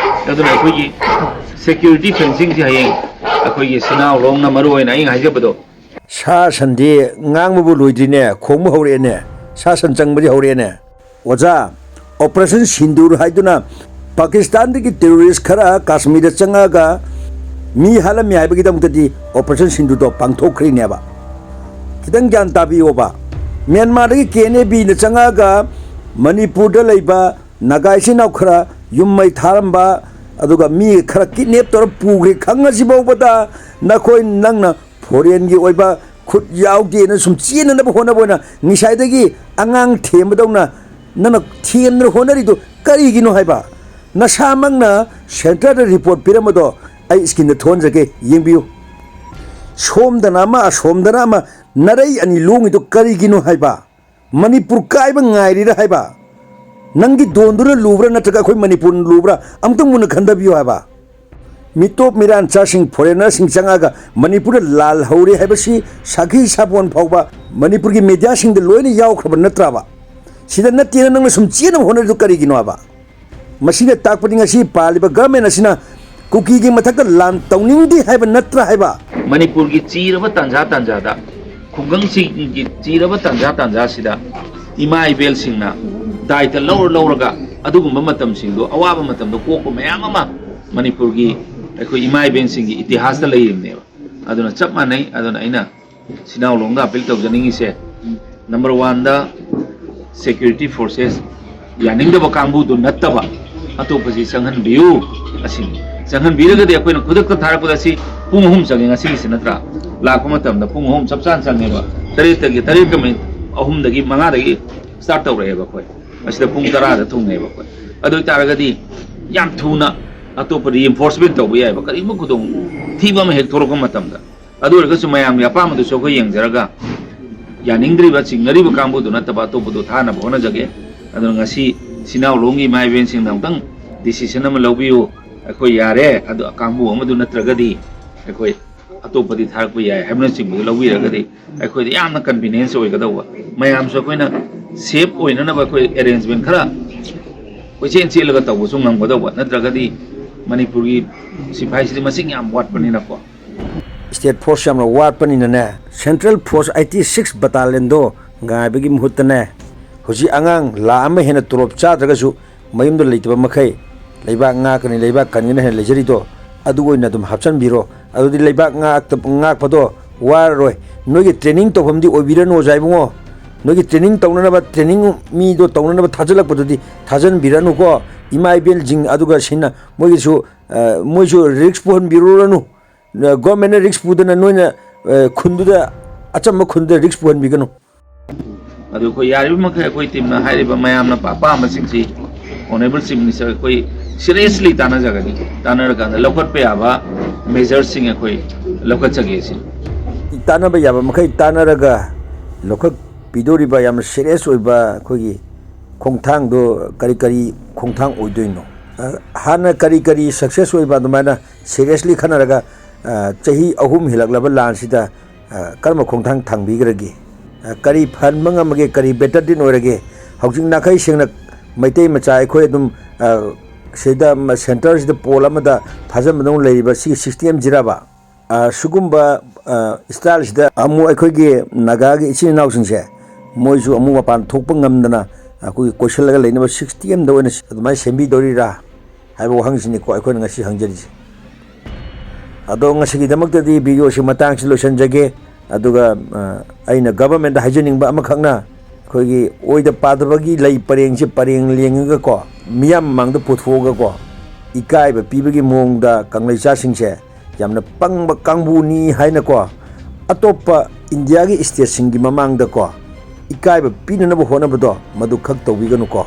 ꯑꯗꯨꯅ ꯑꯩꯈꯣꯏꯒꯤ ꯁꯦꯀ꯭ꯌꯨꯔꯤꯇꯤ ꯐꯦꯟꯁꯤꯡꯁꯤ ꯍꯌꯦꯡ ꯑꯩꯈꯣꯏꯒꯤ ꯁꯤꯅꯥꯎ ꯂꯣꯡꯅ ꯃꯔꯨ ꯑꯣꯏꯅ ꯑꯩꯅ ꯍꯥꯏꯖꯕꯗꯣ, ꯁꯥ ꯁꯟꯗꯤ ꯉꯥꯡꯕꯕꯨ ꯂꯣꯏꯗ꯭ꯔꯤꯅꯦ, ꯈꯣꯡꯕ ꯍꯧꯔꯛꯑꯦꯅꯦ, ꯁꯥ ꯁꯟ ꯆꯪꯕꯗꯤ ꯍꯧꯔꯛꯑꯦꯅꯦ꯫ ꯑꯣꯖꯥ, ꯑꯣꯄꯔꯦꯁꯟ ꯁꯤꯟꯗꯨꯔ ꯍꯥꯏꯗꯨꯅ ꯄꯥꯀꯤꯁꯇꯥꯟꯗꯒꯤ ꯇꯦꯔꯣꯔꯤꯁ ꯈꯔ ꯀꯥꯁꯃꯤꯔꯗ ꯆꯪꯉꯛꯑꯒ ꯃꯤ ꯍꯥꯠꯂꯝꯃꯤ ꯍꯥꯏꯕꯒꯤꯗꯃꯛꯇꯗꯤ ꯑꯣꯄꯔꯦꯁꯟ ꯁꯤꯟꯗꯨꯔꯗꯣ ꯄꯥꯡꯊꯣꯛꯈ꯭ꯔꯤꯅꯦꯕ꯫ ꯈꯤꯇꯪ ꯒ꯭ꯌꯥꯟ ꯇꯥꯕꯤꯌꯣꯕ꯫ ꯃ꯭ꯌꯥꯟꯃꯥꯔꯗꯒꯤ ꯀꯦ ꯑꯦꯟ ꯑꯦ ꯕꯤꯅ ꯆꯪꯉꯛꯑꯒ ꯃꯅꯤꯄꯨꯔꯗ ꯂꯩꯕ ꯅꯥꯒꯥ ꯏꯆꯤꯟ ꯏꯅꯥꯎ ꯈꯔ ꯌꯨꯝ ꯃꯩ ꯊꯥꯔꯝꯕ, ꯑꯗꯨꯒ ꯃꯤ ꯈꯔ ꯀꯤꯗꯅꯦꯞ ꯇꯧꯔ ꯄꯨꯈ꯭ꯔꯦ ꯈꯪꯉꯁꯤ ꯐꯥꯎꯕꯗ ꯅꯈꯣꯏ, ꯅꯪꯅ ꯐꯣꯔꯦꯟꯒꯤ ꯑꯣꯏꯕ ꯈꯨꯠ ꯌꯥꯎꯗꯦꯅ ꯁꯨꯝ ꯆꯦꯟꯅꯅꯕ ꯍꯣꯠꯅꯕ ꯑꯣꯏꯅ ꯉꯁꯥꯏꯗꯒꯤ ꯑꯉꯥꯡ ꯊꯦꯝꯕꯗꯧꯅ ꯅꯪꯅ ꯊꯦꯝꯗꯅ ꯍꯣꯠꯅꯔꯤꯗꯨ ꯀꯔꯤꯒꯤꯅꯣ ꯍꯥꯏꯕ? ꯅꯁꯥꯃꯛꯅ ꯁꯦꯟꯇꯔꯗ ꯔꯤꯄꯣꯔꯠ ꯄꯤꯔꯝꯕꯗꯣ ꯑꯩ ꯏꯁꯀ꯭ꯔꯤꯟꯗ ꯊꯣꯟꯖꯒꯦ, ꯌꯦꯡꯕꯤꯌꯨ꯫ ꯁꯣꯝꯗꯅ ꯑꯃ, ꯑꯁꯣꯝꯗꯅ ꯑꯃ, ꯅꯔꯩ ꯑꯅꯤ ꯂꯣꯡꯉꯤꯗꯨ ꯀꯔꯤꯒꯤꯅꯣ ꯍꯥꯏꯕ? ꯃꯅꯤꯄꯨꯔ ꯀꯥꯏꯕ ꯉꯥꯏꯔꯤꯔ ꯍꯥꯏꯕ? ꯅꯪꯒꯤ ꯗꯣꯟꯗꯨꯅ ꯂꯨꯕ꯭ꯔꯥ ꯅꯠꯇ꯭ꯔꯒ ꯑꯩꯈꯣꯏ ꯃꯅꯤꯄꯨꯔꯅ ꯂꯨꯕ꯭ꯔꯥ? ꯑꯃꯨꯛꯇꯪ ꯃꯨꯟꯅ ꯈꯟꯊꯕꯤꯌꯨ ꯍꯥꯏꯕ꯫ ꯃꯤꯇꯣꯞ ꯃꯤꯔꯥꯟꯆꯥꯁꯤꯡ, ꯐꯣꯔꯦꯅꯔꯁꯤꯡ ꯆꯪꯉꯛꯑꯒ ꯃꯅꯤꯄꯨꯔꯗ ꯂꯥꯜ ꯍꯧꯔꯦ ꯍꯥꯏꯕꯁꯤ ꯁꯥꯈꯤ ꯁꯥꯄꯣꯟ ꯐꯥꯎꯕ ꯃꯅꯤꯄꯨꯔꯒꯤ ꯃꯦꯗꯤꯌꯥꯁꯤꯡꯗ ꯂꯣꯏꯅ ꯌꯥꯎꯈ꯭ꯔꯕ ꯅꯠꯇ꯭ꯔꯕ? ꯁꯤꯗ ꯅꯠꯇꯦꯅ ꯅꯪꯅ ꯁꯨꯝ ꯆꯦꯟꯅꯕ ꯍꯣꯠꯅꯔꯤꯗꯨ ꯀꯔꯤꯒꯤꯅꯣ ꯍꯥꯏꯕ? ꯃꯁꯤꯅ ꯇꯥꯛꯄꯗꯤ ꯉꯁꯤ ꯄꯥꯜꯂꯤꯕ ꯒꯚꯔꯟꯃꯦꯟ ꯑꯁꯤꯅ ꯀꯨꯀꯤꯒꯤ ꯃꯊꯛꯇ ꯂꯥꯟ ꯇꯧꯅꯤꯡꯗꯦ ꯍꯥꯏꯕ ꯅꯠꯇ꯭ꯔꯥ ꯍꯥꯏꯕ? ꯃꯅꯤꯄꯨꯔꯒꯤ ꯆꯤꯔꯕ ꯇꯥꯟꯖꯥ ꯇꯥꯟꯖꯥꯗ, ꯈꯨꯡꯒꯪꯁꯤꯡꯒꯤ ꯆꯤꯔꯕ ꯇꯥꯟꯖꯥ ꯇꯥꯟꯖꯥꯁꯤꯗ ꯏꯃꯥ ꯏꯕꯦꯜꯁꯤꯡꯅ ꯗꯥꯏꯇ ꯂꯧꯔ ꯂꯧꯔꯒ ꯑꯗꯨꯒꯨꯝꯕ ꯃꯇꯝꯁꯤꯡꯗꯣ, ꯑꯋꯥꯕ ꯃꯇꯝꯗꯣ ꯀꯣꯛꯄ ꯃꯌꯥꯝ ꯑꯃ ꯃꯅꯤꯄꯨꯔꯒꯤ ꯑꯩꯈꯣꯏ ꯏꯃꯥ ꯏꯕꯦꯜꯁꯤꯡꯒꯤ ꯏꯇꯤꯍꯥꯁꯇ ꯂꯩꯔꯤꯕꯅꯦꯕ꯫ ꯑꯗꯨꯅ ꯆꯞ ꯃꯥꯟꯅꯩ꯫ ꯑꯗꯨꯅ ꯑꯩꯅ ꯁꯤꯅꯥꯎ ꯂꯣꯡꯗ ꯑꯄꯤꯜ ꯇꯧꯖꯅꯤꯡꯉꯤꯁꯦ, ꯅꯝꯕꯔ ꯋꯥꯟꯗ ꯁꯦꯀ꯭ꯌꯨꯔꯤꯇꯤ ꯐꯣꯔꯁꯦꯁ ꯌꯥꯅꯤꯡꯗꯕ ꯀꯥꯡꯕꯨꯗꯨ ꯅꯠꯇꯕ ꯑꯇꯣꯞꯄꯁꯤ ꯆꯪꯍꯟꯕꯤꯌꯨ ꯑꯁꯤꯅꯤ꯫ ꯆꯪꯍꯟꯕꯤꯔꯒꯗꯤ ꯑꯩꯈꯣꯏꯅ ꯈꯨꯗꯛꯇ ꯊꯥꯔꯛꯄꯗ ꯑꯁꯤ ꯄꯨꯡ ꯑꯍꯨꯝ ꯆꯪꯉꯦ ꯉꯁꯤꯒꯤꯁꯤ ꯅꯠꯇ꯭ꯔꯥ? ꯂꯥꯛꯄ ꯃꯇꯝꯗ ꯄꯨꯡ ꯑꯍꯨꯝ ꯆꯞ ꯆꯥꯅ ꯆꯪꯉꯦꯕ꯫ ꯇꯔꯦꯠꯇꯒꯤ, ꯇꯔꯦꯠꯀ ꯃꯤꯅꯤꯠ ꯑꯍꯨꯝꯗꯒꯤ, ꯃꯉꯥꯗꯒꯤ ꯁ꯭ꯇꯥꯔꯠ ꯇꯧꯔꯛꯑꯦꯕ ꯑꯩꯈꯣꯏ꯫ ꯑꯁꯤꯗ ꯄꯨꯡ ꯇꯔꯥꯗ ꯊꯨꯡꯉꯦꯕ ꯑꯩꯈꯣꯏ꯫ ꯑꯗꯨ ꯑꯣꯏꯇꯥꯔꯒꯗꯤ ꯌꯥꯝ ꯊꯨꯅ ꯑꯇꯣꯞꯄ ꯔꯤꯏꯟꯐꯣꯔꯁꯃꯦꯟ ꯇꯧꯕ ꯌꯥꯏꯕ, ꯀꯔꯤꯒꯨꯝꯕ ꯈꯨꯗꯣꯡ ꯊꯤꯕ ꯑꯃ ꯍꯦꯛ ꯊꯣꯛꯂꯛꯄ ꯃꯇꯝꯗ꯫ ꯑꯗꯨ ꯑꯣꯏꯔꯒꯁꯨ ꯃꯌꯥꯝꯒꯤ ꯑꯄꯥꯝꯕꯗꯨꯁꯨ ꯑꯩꯈꯣꯏ ꯌꯦꯡꯖꯔꯒ ꯌꯥꯅꯤꯡꯗ꯭ꯔꯤꯕ, ꯆꯤꯡꯅꯔꯤꯕ ꯀꯥꯡꯕꯨꯗꯨ ꯅꯠꯇꯕ ꯑꯇꯣꯞꯄꯗꯨ ꯊꯥꯅꯕ ꯍꯣꯠꯅꯖꯒꯦ꯫ ꯑꯗꯨꯅ ꯉꯁꯤ ꯏꯆꯤꯟ ꯏꯅꯥꯎ ꯂꯣꯝꯒꯤ ꯏꯃꯥ ꯏꯕꯦꯟꯁꯤꯡꯅ ꯑꯃꯨꯛꯇꯪ decision ꯑꯃ ꯂꯧꯕꯤꯌꯨ꯫ ꯑꯩꯈꯣꯏ ꯌꯥꯔꯦ, ꯑꯗꯨ ꯀꯥꯡꯕꯨ ꯑꯃꯗꯨ ꯅꯠꯇ꯭ꯔꯒꯗꯤ ꯑꯩꯈꯣꯏ ꯑꯇꯣꯞꯄꯗꯤ ꯊꯥꯔꯛꯄ ꯌꯥꯏ ꯍꯥꯏꯕꯅꯆꯤꯡꯕꯗꯨ ꯂꯧꯕꯤꯔꯒꯗꯤ ꯑꯩꯈꯣꯏꯗ ꯌꯥꯝꯅ convenience ꯑꯣꯏꯒꯗꯧꯕ꯫ ꯃꯌꯥꯝꯁꯨ ꯑꯩꯈꯣꯏꯅ safe ꯑꯣꯏꯅꯅꯕ ꯑꯩꯈꯣꯏ arrangement ꯈꯔ ꯀꯣꯏꯆꯦꯟ ꯆꯦꯜꯂꯒ ꯇꯧꯕꯁꯨ ꯉꯝꯒꯗꯧꯕ, ꯅꯠꯇ꯭ꯔꯒꯗꯤ ꯃꯅꯤꯄꯨꯔꯒꯤ ꯁꯤꯐꯥꯏꯁꯤꯗꯤ ꯃꯁꯤꯡ ꯌꯥꯝ ꯋꯥꯠꯄꯅꯤꯅꯀꯣ꯫ State force ꯌꯥꯝꯅ ꯋꯥꯠꯄꯅꯤꯅꯅꯦ, Central Force eighty six Battalionꯗꯣ ꯉꯥꯏꯕꯒꯤ ꯃꯍꯨꯠꯇꯅꯦ, ꯍꯧꯖꯤꯛ ꯑꯉꯥꯡ ꯂꯥꯈ ꯑꯃ ꯍꯦꯟꯅ ꯇꯣꯂꯣꯞ ꯆꯥꯗ꯭ꯔꯒꯁꯨ ꯃꯌꯨꯝꯗ ꯂꯩꯇꯕ ꯃꯈꯩ ꯂꯩꯕꯥꯛ ꯉꯥꯛꯀꯅꯤ, ꯂꯩꯕꯥꯛ ꯀꯟꯒꯅꯤ ꯍꯥꯏꯅ ꯂꯩꯖꯔꯤꯗꯣ, ꯑꯗꯨ ꯑꯣꯏꯅ ꯑꯗꯨꯝ ꯍꯥꯞꯆꯤꯟꯕꯤꯔꯣ꯫ ꯑꯗꯨꯗꯤ ꯂꯩꯕꯥꯛ ꯉꯥꯛꯇ, ꯉꯥꯛꯄꯗꯣ ꯋꯥꯔꯔꯣꯏ꯫ ꯅꯣꯏꯒꯤ training ꯇꯧꯐꯝꯗꯤ ꯑꯣꯏꯕꯤꯔꯅꯨ, ꯑꯣꯖꯥ ꯏꯕꯨꯡꯉꯣ꯫ ꯅꯣꯏꯒꯤ training ꯇꯧꯅꯅꯕ, training ꯃꯤꯗꯣ ꯇꯧꯅꯅꯕ ꯊꯥꯖꯤꯜꯂꯛꯄꯗꯨꯗꯤ ꯊꯥꯖꯤꯟꯕꯤꯔꯅꯨꯀꯣ꯫ ꯏꯃꯥ ꯏꯕꯦꯜꯁꯤꯡ ꯑꯗꯨꯒ ꯁꯤꯟꯅ ꯃꯣꯏꯒꯤꯁꯨ, ꯑ, ꯃꯣꯏꯁꯨ risk ꯄꯨꯍꯟꯕꯤꯔꯨꯔꯅꯨ꯫ ꯑ, governmentꯅ risk ꯄꯨꯗꯅ ꯅꯣꯏꯅ, ꯑ, ꯈꯨꯟꯗꯨꯗ, ꯑꯆꯝꯕ ꯈꯨꯟꯗꯨꯗ risk ꯄꯨꯍꯟꯕꯤꯒꯅꯨ꯫ ꯑꯗꯨ ꯑꯩꯈꯣꯏ ꯌꯥꯔꯤꯕ ꯃꯈꯩ ꯑꯩꯈꯣꯏ teamꯅ ꯍꯥꯏꯔꯤꯕ ꯃꯌꯥꯝꯅ ꯑꯄꯥꯝꯕꯁꯤꯡꯁꯤ Honourable Chief Minister ꯑꯩꯈꯣꯏ seriously ꯇꯥꯟꯅꯖꯒꯅꯤ, ꯇꯥꯟꯅꯔꯀꯥꯟꯗ ꯂꯧꯈꯠꯄ ꯌꯥꯕ measureꯁꯤꯡ ꯑꯩꯈꯣꯏ ꯂꯧꯈꯠꯆꯒꯦ ꯁꯤꯅꯤ꯫ ꯇꯥꯟꯅꯕ ꯌꯥꯕ ꯃꯈꯩ ꯇꯥꯟꯅꯔꯒ ꯂꯧꯈꯠꯄꯤꯗꯧꯔꯤꯕ ꯌꯥꯝꯅ serious ꯑꯣꯏꯕ ꯑꯩꯈꯣꯏꯒꯤ ꯈꯣꯡꯊꯥꯡꯗꯣ ꯀꯔꯤ ꯀꯔꯤ ꯈꯣꯡꯊꯥꯡ ꯑꯣꯏꯗꯣꯏꯅꯣ? ꯑ, ꯍꯥꯟꯅ ꯀꯔꯤ ꯀꯔꯤ success ꯑꯣꯏꯕ ꯑꯗꯨꯃꯥꯏꯅ seriously ꯈꯟꯅꯔꯒ, ꯑ, ꯆꯍꯤ ꯑꯍꯨꯝ ꯍꯦꯜꯂꯛꯂꯕ ꯂꯥꯟꯁꯤꯗ, ꯑ, ꯀꯔꯝꯕ ꯈꯣꯡꯊꯥꯡ ꯊꯥꯡꯕꯤꯈ꯭ꯔꯒꯦ? ꯑ, ꯀꯔꯤ ꯐꯍꯟꯕ ꯉꯝꯃꯒꯦ? ꯀꯔꯤ betterꯗꯤ ꯑꯣꯏꯔꯒꯦ? ꯍꯧꯖꯤꯛ ꯅꯥꯈꯩ ꯁꯦꯡꯅ ꯃꯩꯇꯩ ꯃꯆꯥ ꯑꯩꯈꯣꯏ ꯑꯗꯨꯝ, ꯑ, ꯁꯤꯗ ꯃ-, centreꯁꯤꯗ ꯄꯣꯜ ꯑꯃꯗ ꯐꯥꯖꯤꯟꯕꯗꯧꯅ ꯂꯩꯔꯤꯕ ꯁꯤꯒꯤ systemꯁꯤꯔꯕ? ꯑ, ꯁꯤꯒꯨꯝꯕ, ꯑ, styleꯁꯤꯗ ꯑꯃꯨꯛ ꯑꯩꯈꯣꯏꯒꯤ ꯅꯥꯒꯥꯒꯤ ꯏꯆꯤꯟ ꯏꯅꯥꯎꯁꯤꯡꯁꯦ ꯃꯣꯏꯁꯨ ꯑꯃꯨꯛ ꯃꯄꯥꯟ ꯊꯣꯛꯄ ꯉꯝꯗꯅ ꯑꯩꯈꯣꯏꯒꯤ ꯀꯣꯏꯁꯤꯜꯂꯒ ꯂꯩꯅꯕ systemꯗ ꯑꯣꯏꯅ ꯑꯗꯨꯃꯥꯏꯅ ꯁꯦꯝꯕꯤꯗꯧꯔꯤꯔꯥ ꯍꯥꯏꯕ ꯋꯥꯍꯪꯁꯤꯅꯤꯀꯣ ꯑꯩꯈꯣꯏꯅ ꯉꯁꯤ ꯍꯪꯖꯔꯤꯁꯦ꯫ ꯑꯗꯣ ꯉꯁꯤꯒꯤꯗꯃꯛꯇꯗꯤ videoꯁꯤ ꯃꯇꯥꯡꯁꯤ ꯂꯣꯏꯁꯤꯟꯖꯒꯦ꯫ ꯑꯗꯨꯒ, ꯑ, ꯑꯩꯅ governmentꯇ ꯍꯥꯏꯖꯅꯤꯡꯕ ꯑꯃꯈꯛꯅ, ꯑꯩꯈꯣꯏꯒꯤ ꯑꯣꯏꯗ ꯄꯥꯗꯕꯒꯤ ꯂꯩ ꯄꯔꯦꯡꯁꯦ ꯄꯔꯦꯡ ꯂꯦꯡꯉꯒꯀꯣ, ꯃꯤꯌꯥꯝ ꯃꯃꯥꯡꯗ ꯄꯨꯊꯣꯛꯑꯒꯀꯣ, ꯏꯀꯥꯏꯕ ꯄꯤꯕꯒꯤ ꯃꯑꯣꯡꯗ ꯀꯪꯂꯩꯆꯥꯁꯤꯡꯁꯦ ꯌꯥꯝꯅ ꯄꯪꯕ ꯀꯥꯡꯕꯨꯅꯤ ꯍꯥꯏꯅꯀꯣ, ꯑꯇꯣꯞꯄ ꯏꯟꯗꯤꯌꯥꯒꯤ stateꯁꯤꯡꯒꯤ ꯃꯃꯥꯡꯗꯀꯣ, ꯏꯀꯥꯏꯕ ꯄꯤꯅꯅꯕ ꯍꯣꯠꯅꯕꯗꯣ ꯃꯗꯨ ꯈꯛ ꯇꯧꯕꯤꯒꯅꯨꯀꯣ꯫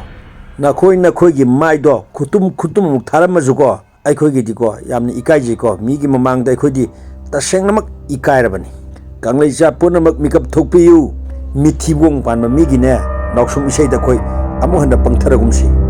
ꯅꯈꯣꯏ ꯅꯈꯣꯏꯒꯤ ꯃꯥꯏꯗꯣ ꯈꯨꯇꯨꯝ ꯈꯨꯇꯨꯝꯃꯨꯛ ꯊꯥꯔꯝꯃꯁꯨꯀꯣ, ꯑꯩꯈꯣꯏꯒꯤꯗꯤꯀꯣ ꯌꯥꯝꯅ ꯏꯀꯥꯏꯖꯩꯀꯣ꯫ ꯃꯤꯒꯤ ꯃꯃꯥꯡꯗ ꯑꯩꯈꯣꯏꯗꯤ ꯇꯁꯦꯡꯅꯃꯛ ꯏꯀꯥꯏꯔꯕꯅꯤ꯫ ꯀꯪꯂꯩꯆꯥ ꯄꯨꯝꯅꯃꯛ ꯃꯤꯀꯞ ꯊꯣꯛꯄꯤꯌꯨ꯫ ꯃꯤꯊꯤꯕꯣꯡ ꯄꯥꯟꯕ ꯃꯤꯒꯤꯅꯦ, ꯅꯥꯎꯁꯨꯝ ꯏꯁꯩꯗ ꯑꯩꯈꯣꯏ ꯑꯃꯨꯛ ꯍꯟꯅ ꯄꯪꯊꯔꯒꯨꯝꯁꯤ꯫